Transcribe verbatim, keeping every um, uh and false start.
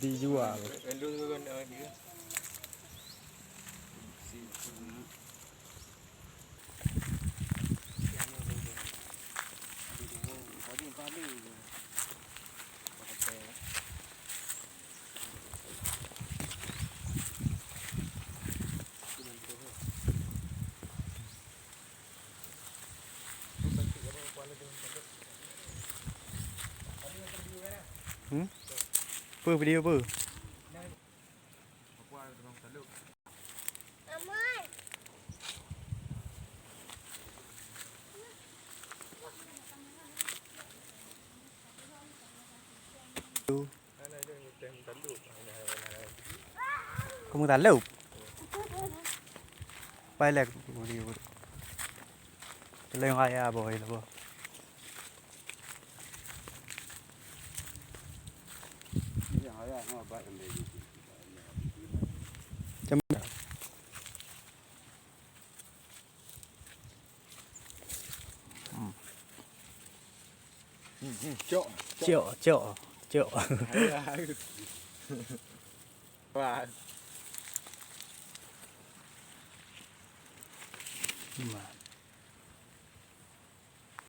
Dijual. Hmm? Peue video peue? Kamu taleup? Pai lé video. Teuleung raya boh, ya boh. Macam mana? Hmm. Hmm, hmm, cok, cok. Cok, cok, cok. Wah. Nah.